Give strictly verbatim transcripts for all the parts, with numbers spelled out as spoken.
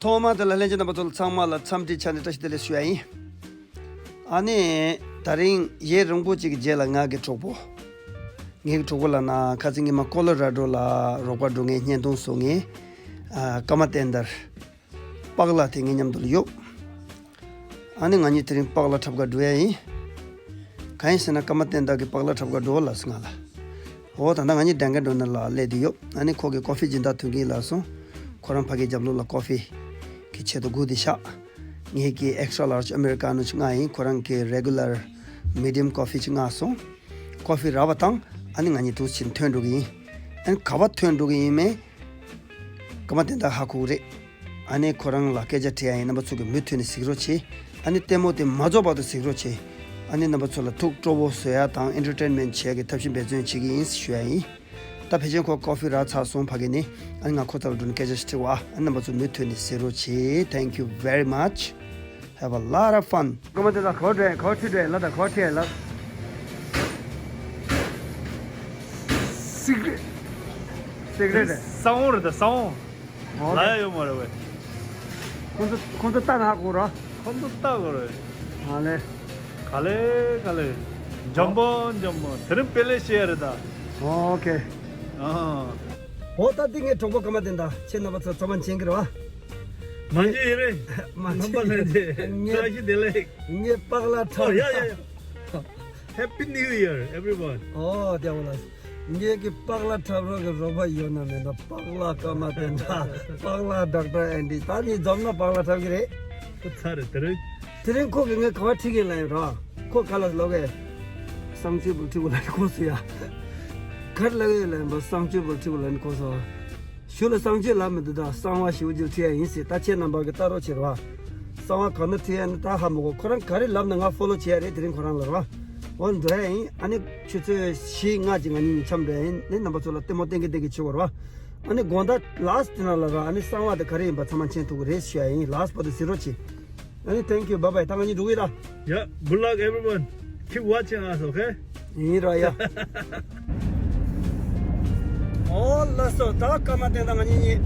ཐོག་མ་དེ་ལ་ལྷན་རྒྱས་རྣམ་པ་ཚོ་ཚང་མ་ལ་འཚམས་འདྲི་ཆ་ནས་བཀྲ་ཤིས་བདེ་ལེགས་ཞུ་ཡ་ཡིན། ཨ་ནི། ད་རིང་ཡུན་རིང་པོ་ཅིག་གི་རྗེས་ལ་ང་གི་གྲོགས་པོ། ངའི་གྲོགས་པོ་ལབ་ན་ཁ་སང་ཉི་མ་ཀོ་ལོ་ར་ཌོ་ལ་རོགས་པ་འགྲོ་མཁན་བརྙན་ཐུང་བཟོ་མཁན། ཨ། ཀརྨ་བསྟན་དར། པགས་ལགས་དེ་ངའི་མཉམ་དུ་ལ་ཡོད། ཨ་ནི་ང་གཉིས་དེ་རིང་པགས་ལགས་འཁྲབ་ག་འགྲོ་ཡ་ཡིན། གང་ཡིན་ཟེར་ན་ཀརྨ་བསྟན་དར་གྱིས་པགས་ལགས་འཁྲབ་ག་འགྲོ་ལབ་སོང་ང་ལ། འོ་ད་ལྟ་ང་གཉིས་ཌན་ཀན་ཌོ་ནཊ་ལ་སླེབས་བསྡད་ཡོད། ཨ་ནི་ཁོ་གིས་ཀོ་ཕི་སྦྱིན་བདག་ཐུག་གིན་ལབ་སོང་། ཁོ་རང་ཕ་གིའི་རྒྱབ་ལོགས་ལ་ཀོ་ཕི་གི་ཆེད་དུ་སྒུག་བསྡད་ཤག་ངེད་ཀྱིས་ཨེག་སི་ཊྲ་ལཱར་ཇི་ཨ་མེ་རི་ཀ་ནོ་ཅིག་མངགས་ཡིན། ཁོ་རང་གིས་རེ་གུ་ལར་མི་ཌི་ཡམ་ཀོ་ཕི་ཅིག་མངགས་སོང་། ཀོ་ཕི་རག་པ་དང་ཨ་ནི་ང་གཉིས་འདུག་སེ་ཕྱིན་ཐོན་འགྲོ་གི་ཡིན། ཨ་ནི་ག་པར་ཐོན་འགྲོ་གི་ཡིན་མིན། ཀརྨ་བསྟན་དར་ཧ་གོ་གི་རེད། ཨ་ནི་ཁོ་རང་ལ་སྐད་ཆ་དྲི་ཡ་ཡིན། རྣམ་པ་ཚོ་གིས་མུ་མཐུད་ནས་གཟིགས་རོགས་བྱེད། ཨ་ནི་ལྟད་མོ་དེ་མ་རྫོགས་བར་དུ་གཟིགས་རོགས་བྱེད། ཨ་ནི་རྣམ་པ་ཚོ་ལ་ཐུགས་སྤྲོ་བོ་བཟོ་ཡ་དང་ཨེན་ཊར་ཊེན་མེན་ཊི་བྱེད་ཡ་གི་ཐབས་ཤེས་འབད་བརྩོན་བྱེད་ཀྱི་ཡིན་ཞུ་ཡ་ཡིན། ད་ཕལ་ཆེར་ཁོ་ཀོ་ཕི་རག་ཚར་སོང་ཕ་གི་ནས། ཨ་ནི་ང་ཁོ་རྩ་ལ་འགྲོ་ནས་སྐད་ཆ་ཞིག་དྲི་བ། ཨ་ནི་རྣམ་པ་ཚོ་མུ་མཐུད་ནས་གཟིགས་རོགས་བྱེད། Thank you very much. Have a lot of fun. ཀརྨ་བསྟན་དར་ག་པར་འགྲོ་ཡ། ག་པར་ཁྲིད་འགྲོ་ཡ་ལབ། ད་ག་པར་ཁྲིད་ཡ་ལབ། སི་ཀི་རེཊ། སི་ཀི་རེཊ་རེད། ས་བོན་རེད། ད་ས་བོན། ཨོ་ལ་ཡ་ཡོད་མ་རེད་བས། ཁོང་ཚོ་ཁོང་ཚོ་ལྟ་ན་ཧ་གོ་ར། ཁོང་ཚོ་ལྟ་དགོས་རེད། ཨ་ལེ། ག་ལེ་ག་ལེ། འཇམ་པོ་འཇམ་པོ། དེ་རིང་དཔེ་ལེགས་ཤེས་ཡ་རེད་ད། ཨོ་ཁེ། ཨ། འོ་ད་འདི་ངའི་གྲོགས་པོ་ཀརྨ་བསྟན་དར། ཁྱེད་རྣམ་པ་ཚོ་ཚོར་མ་མཁྱེན་གྱི་རེད་བ། མ་མཁྱེན་ཡིན་རེད། མ་མཁྱེན། རྣམ་པ་ལྷན་རྒྱས། ངས་བཀྲ་ཤིས་བདེ་ལེགས། ངས་པགས་ལགས་འཁྲབ། ཨོ་ཡ་ཡ་ཡ། Happy New Year, everyone. ཨོ་དེ་འོ་ལ། ངེད་ཀྱི་པགས་ལགས་འཁྲབ་རོགས་ཀྱི་རོགས་པ་ཡོད་ན་མེད་ན། པགས་ལགས་ཀརྨ་བསྟན་དར། པགས་ལགས་ཌོག་ཊར་ཨེན་ཌི། ད་ནི་འཛོམས་ན་པགས་ལགས་འཁྲབ་ཀྱི་རེད། ཁོ་ཚར་རེད་དེ་རིང་། དེ་རིང་ཁོ་གིས་ངས་ག་པར་ཁྲིད་ཀྱི་ལབ་ཡོད་ར། ཁོ་ག་ལ་ལོག་གས། གསང་སྤྱོད་པོ་ཁྲིད་དགོས་ལབ་ནི་གོ་སོང་ཡ། ག་རེ་ལབ་ཡོད་ལབ་ཡིན་པ། གསང་སྤྱོད་པོ་ཁྲིད་དགོས་ལབ་ནི་གོ་སོང་། གཞུག་ལ་གསང་སྤྱོད་ལབ་མི་འདུག་ད་གསང་བ་ཞེ་པོ་ཅིག་ཁྲིད་ཡ་ཡིན་ཟེར། ད་ཁྱེད་རྣམ་པ་གིས་ལྟ་རོགས་བྱེད་ར་བ། གསང་བ་ག་ནས་ཁྲིད་ཡ་ནི་ད་ཧ་མ་གོ། ཁོ་རང་ག་རེ་ལབ་ན་ང་ཕོ་ལོ་བྱེད་ཡ་རེད། དེ་རིང་ཁོ་རང་ལ་ར་བ། འོ་འགྲོ་ཡ་ཡིན། ཨ་ནི་ཆུ་ཚོད་བཞི་ལྔ་ཅིག་ང་གཉིས་མཚམས་འགྲོ་ཡ་ཡིན། ནི་རྣམ་པ་ཚོ་ལ་ལྟད་མོ་བསྟན་གྱི་བསྟན་གྱི་བྱེད་དགོས་ར་བ། ཨ་ནི་དགོང་དག་ལཱ་སི་ཊི་ཌི་ནར་ལ་ར། ཨ་ནི་གསང་བ་དེ་ག་རེ་ཡིན་པ་ཚང་མ་མཁྱེན་ཐུབ་ཀྱི་རེད་ཞུ་ཡ་ཡིན། ལཱ་སི་ཊི་ཌི་ནར་དེ་གཟིགས་རོགས་བྱེད། ཨ་ནི་thank you, bye bye. ད་ང་གཉིས་འགྲོ་གི་ཡིན་ད། Yeah, good luck everyone. Keep watching us, okay? ཡིན་ར་ཡ། ཨོ་ལགས་སོ། ད་ཀརྨ་བསྟན་དར་ང་གཉིས་གཉིས་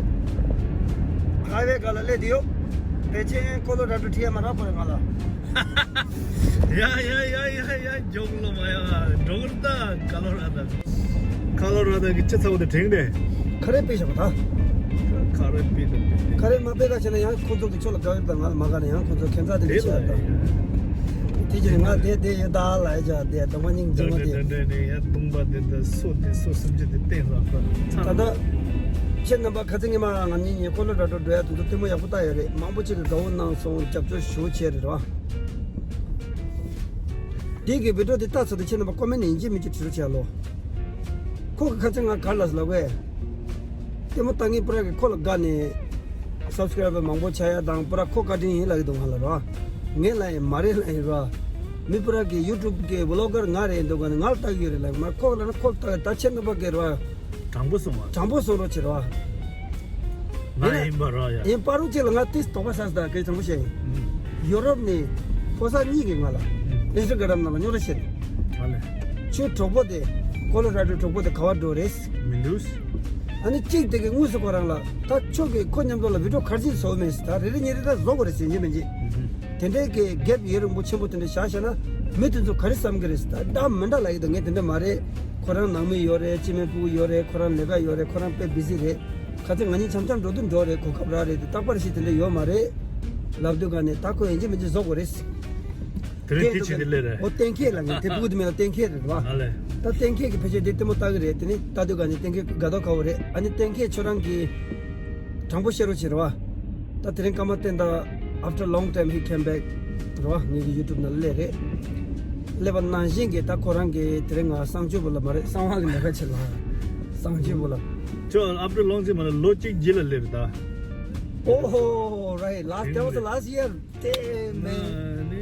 ཧའི་ཝེ་སྒང་ལ་སླེབས་བསྡད་ཡོད། ཕལ་ཆེར་ཀོ་ལོ་ར་ཌོ་ཁྲིད་ཡ་མ་རག་པ་རེད་ང་ལ། ཡ་ཡ་ཡ་ཡ་ཡ། མགྱོགས་ལོ་མ་ཡ། འགྲོ་གི་རེད་ད། ཀོ་ལོ་ར་ཌོ། ཀོ་ལོ་ར་ཌོ་གི་ཆུ་ཚ་པོ་དེ་དྲན་ཏེ། ཁ་རས་ཕུད་བཞག་པ་ད། ཁ་རས་ཕུད་དང་ཕུད་དེ། ཁ་རས་མ་ཕུད་ག་བྱས་ན་ཡང་ཁོ་ཚོ་གི་ཕྱོགས་ལ་དགའ་གི་རེད་ད། ང་ལ་མ་དགའ་ན་ཡང་ཁོ་ཚོ་ཁྱད་མཚར་དེ་འདྲ་བྱེད་ཡ་རེད་ད། དེ་བྱས་ང་དེ་དེ་ཡོད་ད་ལ་ཡ་བྱ་དེ་གདོང་པ་སྙིང་རྗེ་མོ་དེ། དེ་འདྲ་ནས་ཡ་གདོང་པ་དེ་ད་སོ་དེ་སོ་སུམ་ཅུ་དེ་བསྟན་ལ་ཁ་ཚ། ད་ལྟ་ཁྱེད་རྣམ་པ་ཁ་ཚ་ཉི་མ་ང་གཉིས་གཉིས་ཀོ་ལོ་ར་ཌོ་འགྲོ་ཡ་དེ་ཚོ་ལྟད་མོ་ཡག་པོ་ལྟ་ཡོད་རེད། མང་པོ་ཅིག་གིས་དགའ་བོ་གནང་སོང་། རྒྱབ་སྐྱོར་ཞུ་བྱས་རེད་ར། དེ་གི་བི་ཌིའོ་དེ་ལྟ་ཚར་དུས་ཁྱེད་རྣམ་པ་ཀོ་མེན་ཊི་ཡིན་གཅིག་མིན་གཅིག་བྲིས་རོགས་བྱས་ལོ། ཁོ་གི་ཁ་ཚ་ང་ག་ལ་ལབ་གས། ལྟད་མོ་ལྟ་མཁན་པུ་ར་གི་ཁོ་ལ་དགའ་ནས་སབ་སི་ཀ་རའི་བར་མང་པོ་ཆགས་ཡ་དང་པུ་ར་ཁོ་བཀའ་དྲིན་ཡིན་ལབ་ཀྱི་འདུག་ང་ལ་ར། ངས་ལབ་ཡིན་མ་རེད་ལབ་ཡིན་ར། མི་པུ་ར་གི་ཡུ་ཊུབ་གི་བི་ལོག་གར་ང་རེད་འདུག་ག་ནས་ང་ལ་ལྟ་གི་ཡོད་རེད་ལབ་ཡིན། མ་ཁོ་ལ་ན་ཁོ་ལ་ལྟ་གི། ད་ཁྱེད་རྣམ་པ་གིས་ར། དྲང་པོ་གསུངས་པ། དྲང་པོ་གསུང་རོགས་བྱེད་ར། ང་ཡིན་པ་ར་ཡ། ཡིན་པ་རུ་ཅིག་ལ་ང་ཏིས་དོགས་པ་ཟ་ཟ་ད་སྐད་དྲང་པོ་བཤད་ཡིན། ཡོ་རོབ་ནས་ཕོ་གསར་གཉིས་ཀྱིས་ང་ལ་ཨིན་སི་ཊ་གྷ་རམ་ནང་ལ་རྙོག་དྲ་བཤད་ནས། ཨ་ལེ། ཁྱོད་གྲོགས་པོ་དེ་ཀོ་ལོ་ར་ཌོ་གྲོགས་པོ་དེ་ག་པར་འགྲོ་རེད། མི་འདུག་ཨ་ནི་གཅིག་དེ་གིས་དངོས་སུ་ཁོ་རང་ལ་ད་ཁྱོད་ཀྱིས་ཁོ་མཉམ་དུ་ལ་བི་ཌིའོ་ག་རེ་བཟོ་མེད་ཟེར། ད་རེ་རེ་གཉིས་རེ་ད་བཟོ་དགོས་རེད་ཟེར་ཡིན་མིན་གྱི། དེ་འདྲའི་གི་གེབ་ཡུན་རིང་པོ་ཆེན་པོ་དེ་འདྲ་བཞག་བཞག་ན་མི་དེ་ཚོ་ག་རེ་བསམ་གི་རེད་ཟེར། ད་ད་མི་འདྲ་ལབ་ཀྱི་འདུག་ངས་དེ་འདྲ་མ་རེད། ཁོ་རང་ནང་མི་ཡོད་རེད། སྐྱེ་དམན་ཕྲུ་གུ་ཡོད་རེད། ཁོ་རང་ལས་ཀ་ཡོད་རེད། ཁོ་རང་དཔེ་བི་ཟི་རེད། ཁ་ཚ་ང་གཉིས་འཆམ་འཆམ་འགྲོ་དུས་འགྲོ་རེད། གོ་སྐབས་རག་རེད་དེ་རྟག་པར་ཞིག་དེ་འདྲ་ཡོད་མ་རེད། ལབ་དུས་ག་ནས་ད་ཁོ་ཡིན་གཅིག་མིན་གཅིག་བཟོ་དགོས་རེད། དེ་རིང་དེ་བྱེད་དེ་སླེབས་རེད། འོ་གཏན་འཁེལ་ལ་ངས་དེ་ཕྲུ་གུ་དེ་མེད་ལ་གཏན་འཁེལ་རེད་བ། ཨ་ལེ། ད་གཏན་འཁེལ་གྱི་ཕལ་ཆེར་དེ་ལྟད་མོ་ལྟ་གི་རེད། དེ་ནི་ལྟ་དུས་ག་ནས་གཏན་འཁེལ་དགའ་ཐོག་ཁ་བོ་རེད། ཨ་ནི་གཏན་འཁེལ་ཁྱོད་རང་གིས་དྲང་པོ་བཤད་རོགས་བྱེད་རེད་བ། ད་དེ་རིང་ཀརྨ་བསྟན་དར་after long time he came back རེད་བ། ངེད་ཀྱི་ཡུ་ཊུབ་ནང་སླེབས་རེད། སླེབས་པ་ནང་བཞིན་གྱི་ད་ཁོ་རང་གིས་དེ་རིང་ང་གསང་སྤྱོད་པོ་ལ་མ་རེད། གསང་བ་གི་ལས་ཀ་བྱེད་ལ། གསང་སྤྱོད་པོ་ལ། ཁྱོད་after long time མ་ལ་ལོ་གཅིག་རྗེས་ལ་སླེབས་རེད་ད། Oh, right. Last, that was the last year. Damn, man.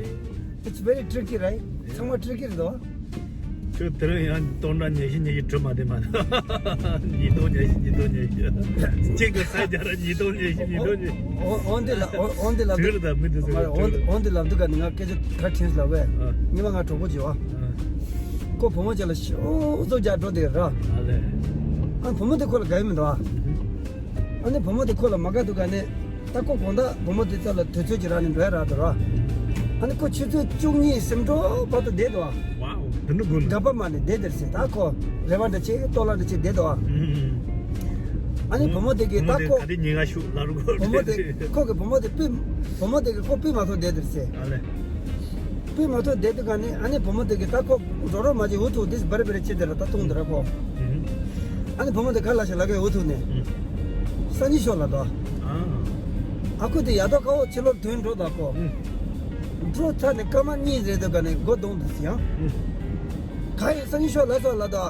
It's very tricky, right? ཚང་མ་ཊི་རི་ཀི་རེད་དོ། ཁྱོད་དེ་རིང་ཡང་སྟོང་ཕྲག་ཉི་ཤུ་ཉི་ཤུ་བྲི་མ་བདེ་མ་གཏོགས། ཉིས་སྟོང་ཉི་ཤུ། ཉིས་སྟོང་ཉི་ཤུ། གཅིག་གི་ས་རྒྱ་ར་ཉིས་སྟོང་ཉི་ཤུ། ཉིས་སྟོང་ཉི་ཤུ། འོ་འདི་ལ་འོ་འདི་ལ་དུས་རེད་ད་མི་དེ་ཚོ་འོ་འདི་ལ་འདུག་ག་ནི་ང་སྐད་ཆ་ག་དྲན་ལ་བས། ཉི་མ་ང་གྲོགས་པོ་བྱེད་བ། ཁོ་བུ་མོ་ཅིག་ལ་ཤོག་ཟོག་རྒྱག་འགྲོ་དེ་ར། ཨ་ལེ། ཨ་བུ་མོ་དེ་ཁོ་ལ་དགའ་ཡི་མི་འདུག་ཨ། ཨ་ནི་བུ་མོ་དེ་ཁོ་ལ་མ་དགའ་འདུག་ག་ནི། ད་ཁོ་དགོང་དག་བུ་མོ་དེ་ཚོ་ལ་དུས་ཚོད་ཅིག་རག་ནས་འགྲོ་ཡ་རག་འདུག་ར། ཨ་ནི་ཁོ་ཆུ་ཚོད་བཅུ་གཉིས་ཟིན་འགྲོ་བར་དུ་བསྡད་འདུག་ཨ། ཝའོ། དུ་ནུ་དགོས་ནི། དགའ་པ་མ་ནས་བསྡད་དེར་ཟེར། ད་ཁོ་རེ་བ་འདྲ་ཆེ་ལྟོ་ལ་འདྲ་ཆེ་བསྡད་འདུག་ཨ། ཨ་ནི་བུ་མོ་དེ་གིས་ད་ཁོ་བུ་མོ་དེ་ག་དེ་ཉེན་ཁ་ཤུགས་ལ་རུ་གོ། བུ་མོ་དེ་ཁོ་གི་བུ་མོ་དེ་པི་བུ་མོ་དེ་གིས་ཁོ་པི་མ་ཐོག་བསྡད་དེར་ཟེར། ཨ་ལེ། པི་མ་ཐོག་བསྡད་དུས་ག་ནས་ཨ་ནི་བུ་མོ་དེ་གིས་ད་ཁོ་རོ་རོ་མ་ཅིག་འུ་ཐུག་དེ་སྦར་སྦར་ཆེ་དེ་ལ་ད་ཐུང་དེ་ར་ཁོ། ཨ་ནི་བུ་མོ་དེ་ག་ལ་ཞིག་ལ་གའི་འུ་ཐུག་ནས། སང་ཉིན་ཤོག་ལ་དོ། ཨ་ཁུ་དེ་ཡ་དོ་ཁ་འོ་ཕྱི་ལོར་དོན་འགྲོ་ད་ཁོ། འགྲོ་ཚར་ནས་སྐར་མ་གཉིས་རེད་དོ་ག་ནས་སྒོ་རྡུང་དུ་ཟིན་ཡང་། ག་ཡིན་སང་ཉིན་ཤོག་ལ་སོགས་ལ་དོ།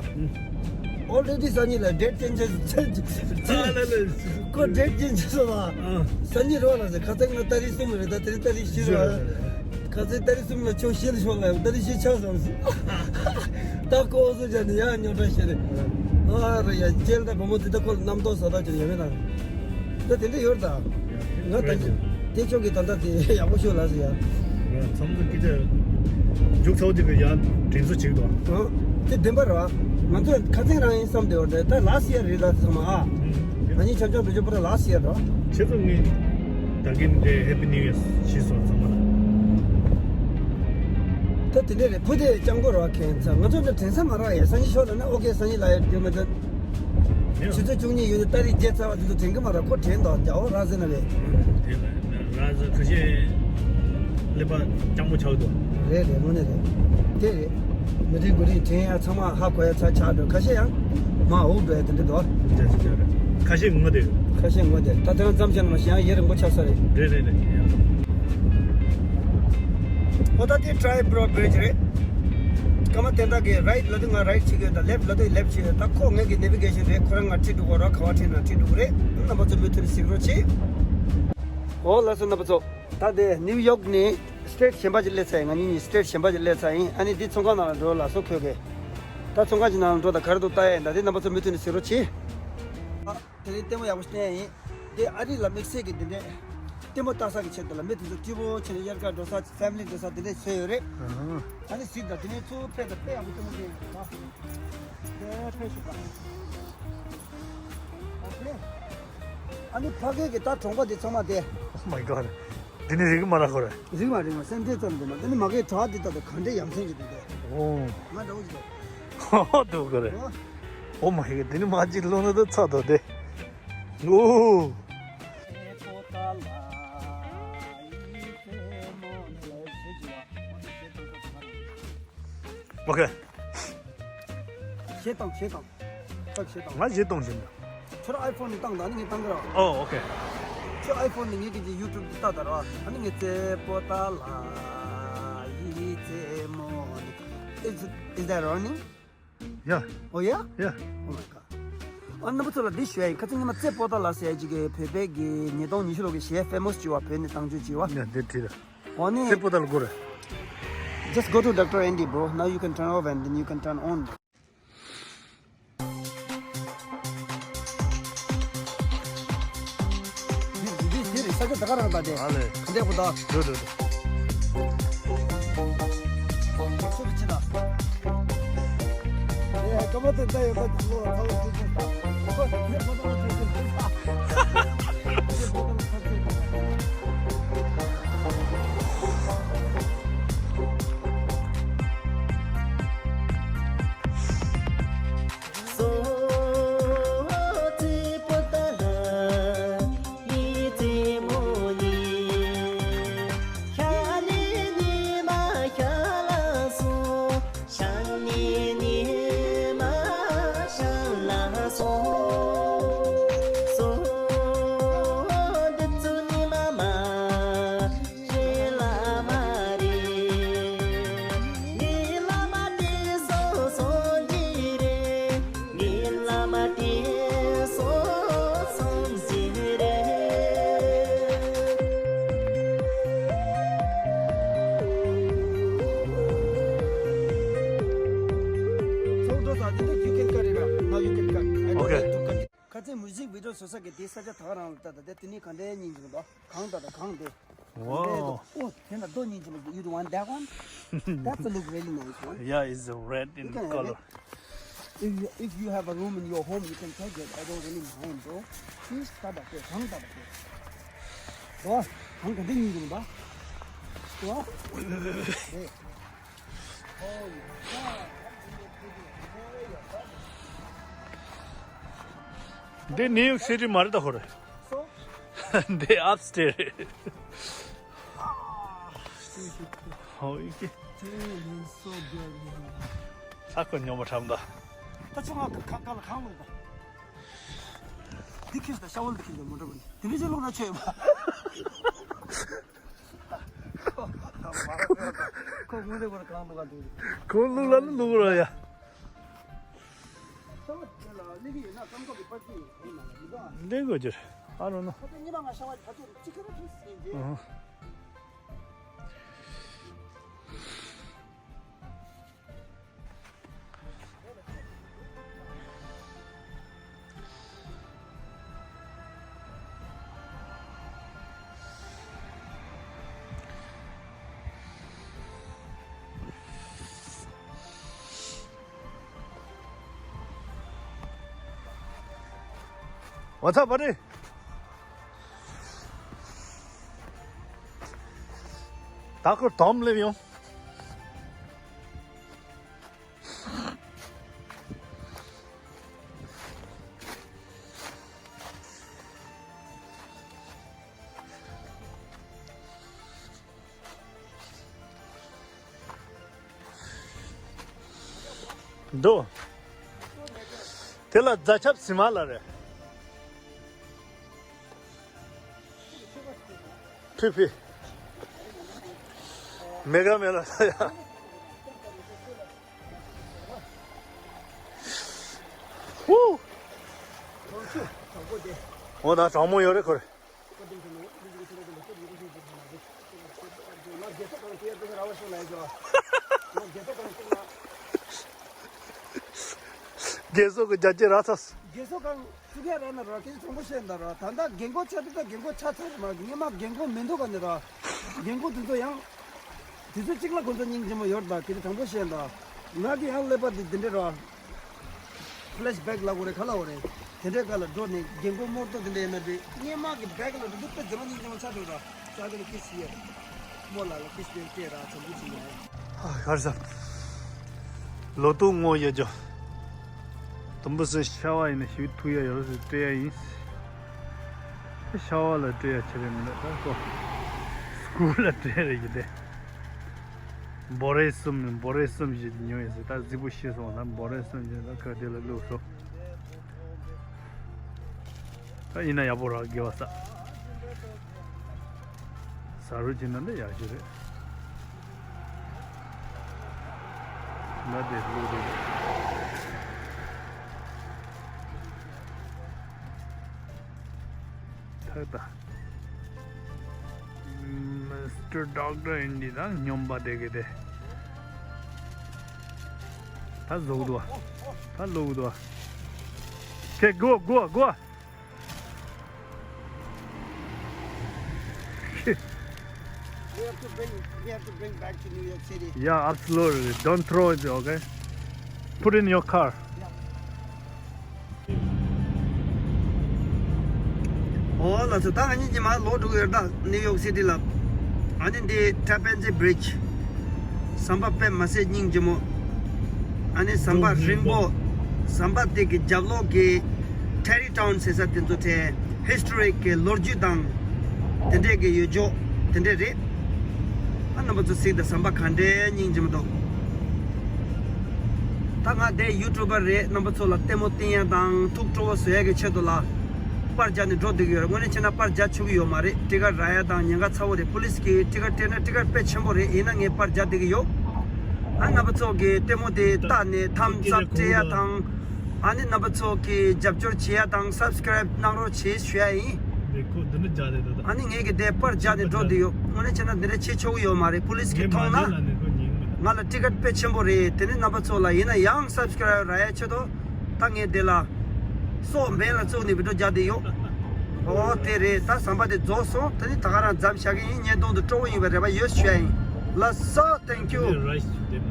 ཨོལ་རེ་ཌི་སང་ཉིན་ལ་ཌེ་ཊི་ཅེན་ཇི་ཅེན་ཇི། ཨ་ལ་ལ། ཁོ་ཌེ་ཊི་ཅེན་ཇི་སོང་ལ། སང་ཉིན་རོགས་ལ་ཟེར། ཁ་སང་ང་ཏ་རིག་གསུམ་རེད། ད་དེ་རིང་ཏ་རིག་བཞི་རེད། ཁ་སང་ཏ་རིག་གསུམ་ལ་ཁྱོད་ཤེལ་ཤོར་ལ་ཡང་ཏ་རིག་བཞི་ཆགས་སོང་ཟེར། ད་ཁོ་སོ་ཅན་ནི་ཡང་རྙོག་དྲ་ཤེས་རེད། ཨ་རེ་ཡ་ཅེལ་ད་བུ་མོ་དེ་ད་ཁོ་ལ་རྣམ་རྟོག་ཟ་ད་ཅེ་ཡ་མེད་ད། ད་དེ་འདྲ་ཡོད་ད། ང་ད་དེ་ཁྱོད་ཀྱི་ད་ལྟ་དེ་ཡག་པོ་ཤོད་ལ་ཟེར་ཡ། ང་ཚང་མ་སྐད་ཆ་མཇུག་ཚ་བོ་དེ་གི་ཡང་དྲན་གསོ་བྱེད་དོ། ཨ། དེ་བདེན་པ་རེད་བ། ང་ཚོས་ཁ་སང་རང་ཡིན་བསམ་བསྡད་ཡོད་རེད། ད་ལ་སི་ཡར་རེད་ད་ཚང་མ་ཨ། ང་གཉིས་ཆབ་ཆབ་འགྲོ་རྒྱུ་པོ་ད་ལ་སི་ཡར་རེད་བ། ཁྱེད་ཚོ་ངས་ད་གིན་དེ་ཧེ་པི་ནིའུ་ཡར་ཞུས་སོང་ཚང་མ་ལ། ད་དེ་འདྲ་རེད། བུ་དེ་སྤྱང་པོ་རེད་བ། ཁྱེད་ཚ་ང་ཚོ་འདྲ་དྲན་ས་མ་རག་ཡ། སང་ཉིན་ཤོག་ལ་ན་ཨོ་ཁེ། སང་ཉིན་ལ་ཡར་རྒྱུ་མ་ད། ཆུ་ཚོད་བཅུ་གཉིས་ཡོད་ནི་ཏ་རིག་བརྒྱད་ཚར་བ་དེ་ཚོ་དྲན་གི་མ་རེད། ཁོ་དྲན་དོ་རྒྱ་འོ་ར་ཟེར་ན་རེད། དེ་ལ་ར་ཟེར་ཁ་ཤས་ཀླད་པ་སྤྱང་པོ་ཆགས་འདུག་རེད་རེད། དངོས་གནས་རེད། དེ་རེད། མི་རིགས་མགོ་རིགས་དྲན་ཡ་ཚང་མ་ཧ་གོ་ཡ་ཚ་ཆགས་འགྲོ། ཁ་ཤས་ཡང་མ་འུག་འགྲོ་ཡ་དེ་འདྲ་འདུག་རེད་རེད་རེད། ཁ་ཤས་ངོ་དེ། ཁ་ཤས་ངོ་དེ། ད་དེ་རང་ཙམ་བྱས་ན་མ་ཤེས་ཡང་ཡུན་རིང་པོ་ཆགས་ས་རེད། རེད་རེད་རེད། ཨོ་ད་དེ་ཊ་རའི་བྷི་རོཌ་བྷི་རིཇ་རེད། སྐར་མ་དེ་དག་གི་རའིཊ་ལབ་དུས་ང་རའིཊ་བྱེད་ཀྱི་ཡོད། ད་ལེཕཊ་ལབ་དུས་ལེཕཊ་བྱེད་ཀྱི་ཡོད། ད་ཁོ་ངེད་ཀྱི་ནེ་བི་གེ་ཤན་རེད། ཁོ་རང་ང་ཁྲིད་འགྲོ་གི་རོགས། ག་བ་ཁྲིད་ན་ཁྲིད་འགྲོ་གི་རེད། རྣམ་པ་ཚོ་མུ་མཐུད་ནས་གཟིགས་རོགས་གྱིས། འོ་ལགས་སོ་རྣམ་པ་ཚོ། ད་དེ་ནིའུ་ཡོག་ནས་སི་ཊེཊ་གཞན་པ་ཅིག་སླེབས་ཚར་ཡིན། ང་གཉིས་གཉིས་སི་ཊེཊ་གཞན་པ་ཅིག་སླེབས་ཚར་ཡིན། ཨ་ནི་འདི་ཚོང་ཁང་ནང་ལ་འགྲོ་ལགས་སོ་ཁོས་གས། ད་ཚོང་ཁང་གི་ནང་ལ་འགྲོ། ད་ག་རེ་འདུག་ལྟ་ཡ་ཡིན། ད་དེ་རྣམ་པ་ཚོ་མུ་མཐུད་ནས་གཟིགས་རོགས་གྱིས། དེ་རིང་ལྟད་མོ་ཡག་པོ་ཞིག་བསྟན་ཡ་ཡིན། དེ་ཨ་རི་ལ་དམིགས་བསལ་གྱི་འདི་འདྲས་ལྟད་མོ་ལྟ་ས་གི་ཆེད་དུ་ལ་མི་དེ་ཚོ་སྐྱིད་པོ་བྱས་ནས་དབྱར་ཁ་འགྲོ་ས་ཕེ་མི་ལི་འགྲོ་ས་འདི་འདྲས་བཟོས་ཡོད་རེད། ཨ་ནི་གཟིགས་དང་། དེ་ནས་ཚུར་ཕེབས་དང་། དཔེ་ཡག་པོ་ལྟད་མོ་བྱས་ཡོད་པ། དེ་ཕེབས་ཤོག་པ། ཨོ་ཁེ། ཨ་ནི་ཕ་གི་གི་ད་གྲོང་པ་འདི་ཚང་མ་དེ། Oh my god. འདི་ནི་རིག་མ་ར་ཁོ་རེད། རིག་མ་རིག་མ་སེམས་ཁྲལ་ཙམ་འདུག་མ། དེ་ནི་མ་གི་གྲྭ་འདི་ལྟ་དང་ག་འདྲས་ཡ་མཚན་གྱི་འདུག་དེ། ཨོ། ང་འདྲ་བོ་ཞིག་འདུག་ཧོ་ཧོ་འདུག་གི་རེད། ཨོ། Oh my god. འདི་ནི་མ་ཅིག་ལོ་ན་ད་ཚ་དོ་དེ། ཨོ། ཨོ་ཁེ། གཞས་བཏང་། གཞས་བཏང་། ཁྱོད་གཞས་བཏང་། ང་གཞས་གཏོང་བཞིན་པ། ཁྱོད་ཨའི་ཕོན་ནས་བཏང་དང་། ཨ་ནི་ངས་བཏང་གི་ར། ཨོ་ཨོ་ཁེ། ཁྱོད་ཨའི་ཕོན་ནས་ངས་གི་ཡུ་ཊུབ་འདི་ལྟ་དང་ར། ཨ་ནི་ངས་རྩེ་པོ་ཏཱ་ལ་ཡི་རྩེ་མོ་ནི། Is, is that running? Yeah. Oh yeah? Yeah. Oh my god. ཨ་ནི་རྣམ་པ་ཚོ་ལ་འདི་ཞུ་ཡ་ཡིན། ཁ་སང་ཉི་མ་རྩེ་པོ་ཏཱ་ལ་ཟེར་ཡ་ཅིག་གི་བོད་པའི་གི་ཉིས་སྟོང་ཉི་ཤུ་ལོ་གི་གཞས་ཕེ་མོ་སི་བྱས་པ། བོད་ནས་བཏང་བཅོས་བྱས་པ། Yeah, འདི་བྲིས་ར། ཨོ་ནི། རྩེ་པོ་ཏཱ་ལ་དགོས་རེད། Just go to Doctor Andy, bro. Now you can turn off and then you can turn on. འདི་འདི་འདི་རེད། ས་ཆ་ད་ག་རང་ད་དེ། ཨ་ལེ། ག་འདྲས་པོ་ད། འགྲོ་འགྲོ་འགྲོ། ཚུར་ཕྱིན་ན། ཨེ། སྐར་མ་དེ་ལྟ་ཡོད་པ་དེ་ལོ་ལ་ཚ་བོ་ཚུར་ཕྱིན་ས། ཁོ་དེ་ཕོ་ཏཱ་ལ་ཚུར་ཕྱིན་ས། ཚོགས་འགྲོ་ས་འདི་འདུག You can cut it out. Now you can cut. I don't Okay. need to cut it. ཁ་ཚན་མུ་ཟིག་བི་ཌི་ཡོ་བཟོ་ས་གི་དེ་ས་ཆ་ད་ག་རང་ལ་ལྟ་ད། དེ་དེ་ནས་གང་འདྲའི་སྙིང་རྗེ་འདུག་གང་ལྟ་ད་གང་དེ། Wow. Oh, then I don't need to. You don't want that one? That look really nice one. Yeah, it's red in You can have color. It. If you, if you have a room in your home, you can take it. I don't really mind, bro. Please, tada ke, hang tada ke. ཨོ། གང་ག་འདི་གཉིས་འདུག་ད། ཨོ། འདི་ནིའུ་ཡོག་སི་ཊི་མ་རེད་ད་ཧོ་རེད། འདི་ཨབ་སི་ཊེར་རེད། ཧོ་ཡི་ཀེ། ས་ཁོ་ཉོ་མ་ཁྲམ་ད། ད་ཆུང་ང་ཁ་ཁ་ལ་ཁང་ལ་ད། འདི་ཁྱེར་ད་ཤ་བོ་འདི་ཁྱེར་ད་མོ་འདྲ་བ་ནི་དེ་འདྲ་ཅིག་ལོག་ན་ཆོས་པ། ཁོ་མོ་འདྲ་བ་གང་འདུག་ག་འདུག་ཁོ་ལུག་ལ་ནི་ལུག་ར་ཡ། ལེན་དགོས་ཀྱི་རེད། ཨ་རོ་ནོ། What's up, buddy? ད་ཁོ་དོམ་སླེབས་ཡོང་། འདུག་དེ་ལ་རྫ་ཆབ་ཟི་མ་ལ་རེད། ཕི་ཕི། མེ་ག་མེ་ལ་ལ་ཡ། ཧུ། འོ་ད་གྲང་མོ་ཡོད་རེད་ཁོ་རེ། རྒས་གསོ་གི་རྒྱ་ཆེ་རག་ཚར། རྒས་གསོ་གང་བཙུགས་ཡ་རག་ན་ར་སྐད་ཆ་དྲང་པོ་བཤད་ད་ར། ད་ལྟ་རྒན་གོག་ཆགས་དུས་ད་རྒན་གོག་ཆགས་ཚར་མ་རེད། སྔོན་མ་རྒན་གོག་མི་འདུག་ག་ནི་ར། རྒན་གོག་དེ་ཚོ་ཡང་དུས་ཚོད་གཅིག་ལ་ཁོ་ཚོ་སྙིང་རྗེ་མོ་ཡོད་ད། སྐད་ཆ་དྲང་པོ་བཤད་ད། ང་གི་ཡང་ཀླད་པ་འདི་འདི་འདྲ་ར། ཕི་ལེ་ཤི་བེག་ལབ་དགོས་རེད་ག་ལབ་དགོས་རེད། དེ་འདྲའི་སྐབས་ལ་འགྲོ་ནས་རྒན་གོག་རྨོ་ཏོ་དེ་འདྲ་ཡིན་ན་འདྲ། སྔོན་མ་གི་བེག་ལ་འགྲོ་དུས་དཔེ་མཛེས་མ་སྙིང་རྗེ་མོ་ཆགས་འགྲོ་ར། ས་ག་ནས་ཁིས་ཡོད། རྨོ་ལགས་ལ་ཁིས་ཡོད་སྐད་ར་ཚོམ་བུ་ཅིག་ཡོད། ཧ་གར་ས། ལོ་ཏོག་ངོ་ཡ་ཇོ། དུམ་བུ་སུ་ཤ་བ་ཡིན་ན་ཞུ་ཐུག་ཡ་ཡོད་ཟེར་སྤྲད་ཡ་ཡིན། ཤ་བ་ལ་སྤྲད་ཡ་ཆེ་རེད་མི་འདུག་ད་ཀོ། སྐུ་ལ་སྤྲད་རེད་ཀྱི་དེ། འབོ་རེ་གསུམ་ནི་འབོ་རེ་གསུམ་ཞིག་ཉོས་ཡིན་ཟེར། ད་གཟིགས་པོ་ཤི་སོང་། ད་འབོ་རེ་གསུམ་ཞིག་ད་ཁ་དེ་ལ་བླུགས་སོ། ད་ཡིན་ན་ཡག་པོ་རག་དགེ་བ་ས། ཟ་རུ་ཅི་ན་འདི་ཡག་ཤོས་རེད། ང་དེ་བླུགས་རེད། ཐག་ད། མི་སི་ཊར་ཌོག་ཊར་ཨིན་ཌི་དང་སྨྱོན་པ་དེ་གི་དེ། ད་བཟོ་གི་འདུག་བ། ད་བླུག་གི་འདུག་བ། Okay, go, go, go. We have to bring, we have to bring back to New York City. Yeah, absolutely. Don't throw it, okay? Put in your car. Yeah. ཨོ་ལགས་སོ། ད་ང་གཉིས་ཉི་མ་ལོག་འགྲོ་གི་ཡོད་ད། ནིའུ་ཡོག་སི་ཊི་ལ། ཨ་ནི་འདི་ཊེབ་ཨེན་ཇེ་བི་རི་ཇི། ཟམ་པ་དཔེ་མ་སྲིད་སྙིང་རྗེ་མོ། ཨ་ནི་ཟམ་པ་རིང་པོ། ཟམ་པ་དེ་གི་རྒྱབ་ལོགས་ཀྱི་ཊེ་རི་ཊའུན་ཟེར་ས་དེ་ཚོ་ཐད་ཧིས་ཊོ་རིག་གི་ལོ་རྒྱུས་དང་དེ་འདྲས་ཀྱི་ཡོད་ཅོག་དེ་འདྲས་རེད། ཨ་རྣམ་པ་ཚོ་གཟིགས་དང་། ཟམ་པ་ག་འདྲས་སྙིང་རྗེ་མོ་འདུག་ད་ང་དེ་ཡུ་ཊུབ་པར་རེད། རྣམ་པ་ཚོ་ལ་ལྟད་མོ་བསྟན་ཡ་དང་ཐུགས་སྤྲོ་བོ་བཟོ་ཡ་གི་ཆེད་དུ་ལ་པར་རྒྱག་ནས་འགྲོ་བསྡད་ཀྱི་ཡོད་རེད། དངོས་གནས་བྱས་ན་པར་རྒྱག་ཆོག་གི་ཡོད་མ་རེད། ཊི་ཀེ་ཊི་རག་ཡ་དང་ཉེན་ཁ་ཚ་བོ་རེད། པུ་ལིས་ཀྱིས་ཊི་ཀེ་ཊི་སྤྲད་ན་ཊི་ཀེ་ཊི་དཔེ་ཆེན་པོ་རེད། ཡིན་ན་ངས་པར་རྒྱག་བསྡད་ཀྱི་ཡོད། ཨ་རྣམ་པ་ཚོ་གིས་ལྟད་མོ་དེ་བལྟས་ནས་ཐམ་སི་ཨབ་སྤྲད་ཡ་དང་། ཨ་ནི་རྣམ་པ་ཚོ་གིས་རྒྱབ་སྐྱོར་བྱེད་ཡ་དང་སབ་སི་ཀ་རེབ་གནང་རོགས་བྱེད་ཞུ་ཡ་ཡིན། ཨ་ནི་ངས་ཀྱི་དེ་པར་རྒྱག་ནས་འགྲོ་བསྡད་ཡོད། དངོས་གནས་བྱས་ན་འདི་འདྲ་བྱེད་ཆོག་གི་ཡོད་མ་རེད། པུ་ལིས་ཀྱིས་མཐོང་ན་ང་ལ་ཊི་ཀེ་ཊི་དཔེ་ཆེན་པོ་རེད། དེ་ནི་རྣམ་པ་ཚོ་ལ་ཡིན་ན་ཡང་སབ་སི་ཀ་རེབ་རག་ཡ་ཆེད་དུ་ད་ངས་དེ་ལ་སོ་འབེན་ལ་བཙུགས་ནས་བི་ཌི་ཡོ་རྒྱག་བསྡད་ཡོད། ཨོ་དེ་རེད། ད་ཟམ་པ་དེ་རྫོགས་སོང་། དེ་ནི་ད་ག་རང་མཚམས་བཞག་གི་ཡིན། བརྙན་ཐུང་དུ་སྤྲོ་བོ་ཡིན་པའི་རེ་བ་ཡོད་ཞུ་ཡ་ཡིན། ལགས་སོ། Thank you.